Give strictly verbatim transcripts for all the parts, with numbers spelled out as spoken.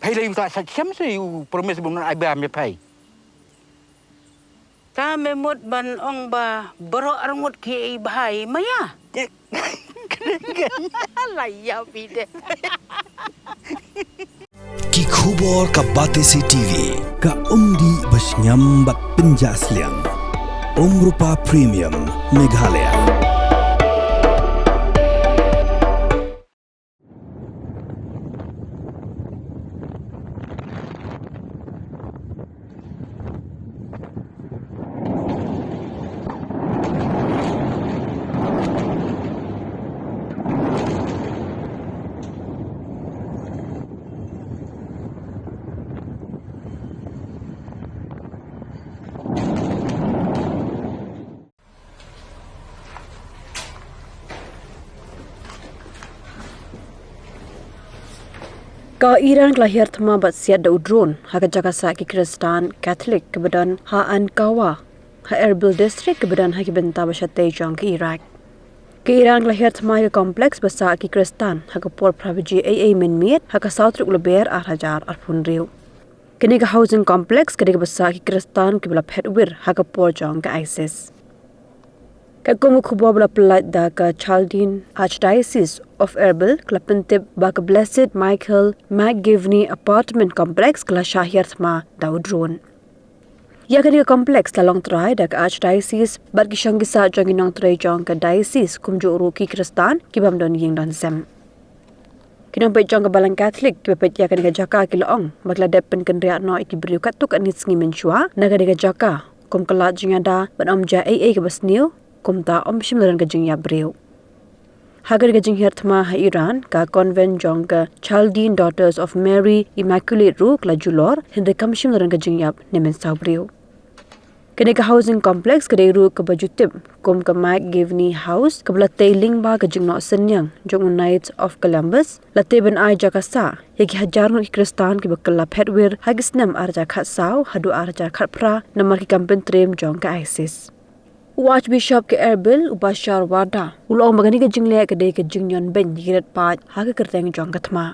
Phai lei u ta sa chem se u promise bun ai ba me phai. Ta me mut ban ong ba baroh arngut ki ei bhai maya. La ya bide. Ki khubor ka Batesi T V, ka umdih ba shngiam bad pynjah sliang. Umrupa Premium Meghalaya. Ka Iran ka la hiar thma bad siat da u drone ha ka jaka sah ki Khristan Katholik kaba don ha Ankawa, ha Erbil District kaba don ha ki bynta ba shatei jong ka Iraq. Ka Iran ka la hiar thma ïa ka complex ba sah ki Khristan ha ka por phra baje eiei mynmiet ha ka saw tarik u Lber ar hajar arphew hynriew. Kane ka housing complex ka dei kaba sah ki Khristan kiba la phet wir ha ka por jong ka ISIS. Katkum ka khubor ba la pyllait da ka Chaldean Archdiocese of Erbil ka la pyntip ba ka Blessed Michael McGivney Apartment Complex ka la shah hiar thma da u drone. Ïa kane ka complex la long trai da ka Archdiocese bad ki shong ki sah jong ki nongtrei jong ka diocese kumjuh ruh ki Khristan ki bym don ïing don sem. Ki nongpeit jong ka Balang Katholik kiba peit ïa kane ka jaka ki la ong ba ki la dep pynkynriah noh ïa ki briew katto katne sngi mynshuwa na kane ka jaka kum ka lad jingïada bad ym jia ei ei kaba sniew, kumta ym shym la don ka jingïap briew. Ha kane ka jinghiar thma ha Iran, ka convent jong ka Chaldean Daughters of Mary Immaculate ruh ka la julor, hynrei kam shym la don ka jingïap ne mynsaw briew. Kane ka housing complex ka dei ruh kaba ju tip kum ka McGivney House, kaba la tei lyngba ka jingnoh synñiang jong u Knights of Columbus, la tei ban ai jaka sah ïa ki hajar ngut ki Khristan kiba kylla phet wir ha ki snem ar hajar khatsaw haduh ar hajar khatphra namar ki kam pyntriem jong ka ISIS. U Archbishop ka Erbil, u Bashar Warda, u la ong ba kane ka jingleh ka dei ka jingñion beiñ ïa ki rit paid ha ka kyrteng jong ka thma.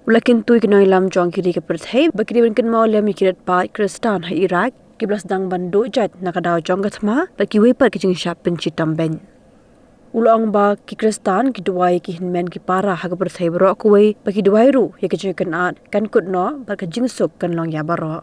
U la kyntu ïa ki nongïalam jong ki ri ka pyrthei ba ki dei ban kynmaw lem ïa ki rit paid Khristan ha Iraq kiba la sdang ban duh jait na ka daw jong ka thma bad kiwei pat ki jingshah pynshitom beiñ. U la ong ba ki Khristan ki duwai ïa ki hynmen ki para ha ka pyrthei baroh kawei, ba ki duwai ruh ïa ka jingkynad kan kut noh bad ka jingsuk kan long ïa baroh.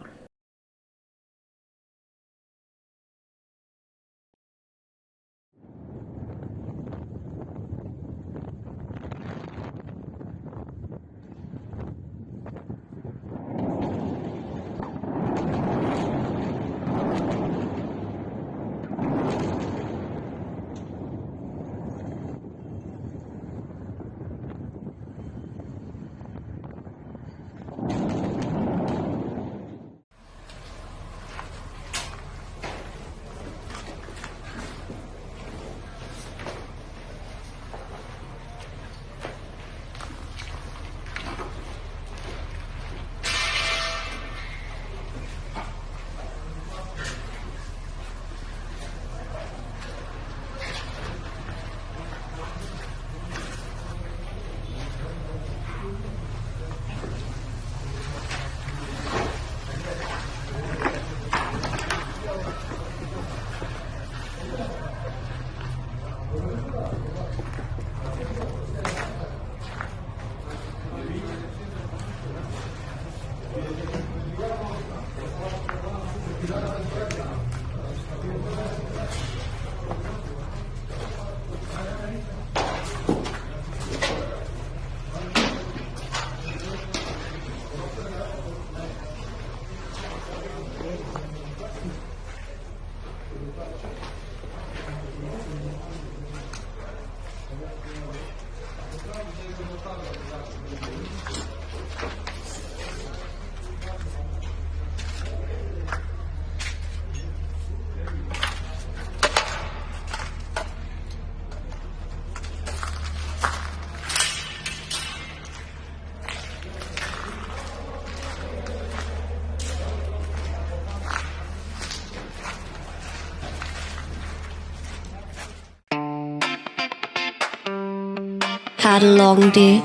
Had a long day,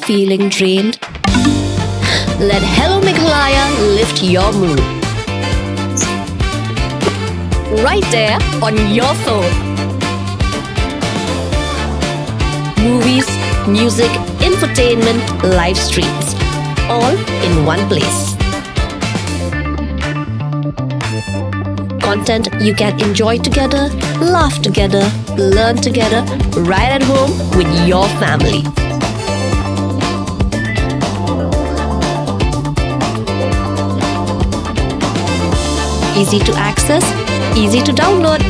feeling drained? Let Hello Meghalaya lift your mood. Right there on your phone. Movies, music, infotainment, live streams, all in one place. Content you can enjoy together, laugh together, learn together, right at home with your family. Easy to access, easy to download.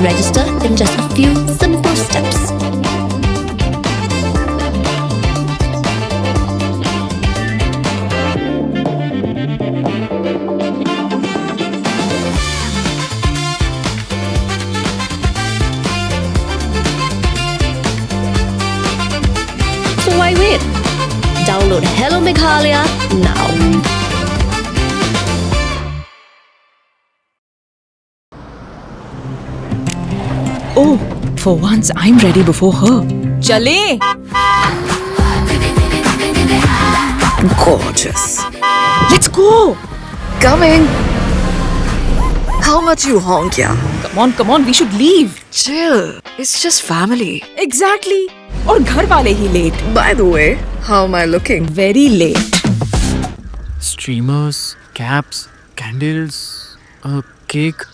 Register in just a few simple steps. So why wait? Download Hello Meghalaya now. Oh, for once I'm ready before her. चले। Gorgeous. Let's go. Coming. How much you honk, yeah? Come on, come on, we should leave. Chill. It's just family. Exactly. और घर वाले ही late. By the way, how am I looking? Very late. Streamers, caps, candles, a cake,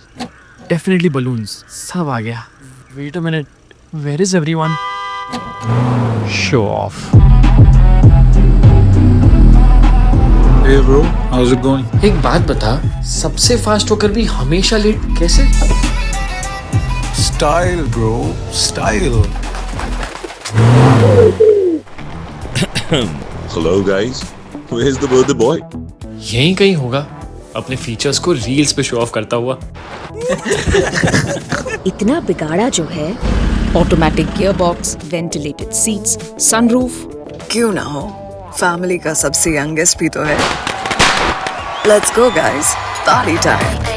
definitely balloons. सब आ गया. Wait a minute, where is everyone? Show off. Hey bro, how's it going? एक बात बता, सबसे फास्ट होकर भी हमेशा लेट कैसे? Style, bro, style. Hello guys, where's the birthday boy? यहीं कहीं होगा, अपने फीचर्स को रील्स पे शो ऑफ करता हुआ. इतना बिगाड़ा जो है. Automatic gearbox, ventilated seats, sunroof. क्यों ना हो, फैमिली का सबसे यंगेस्ट भी तो है. Let's go guys, party time.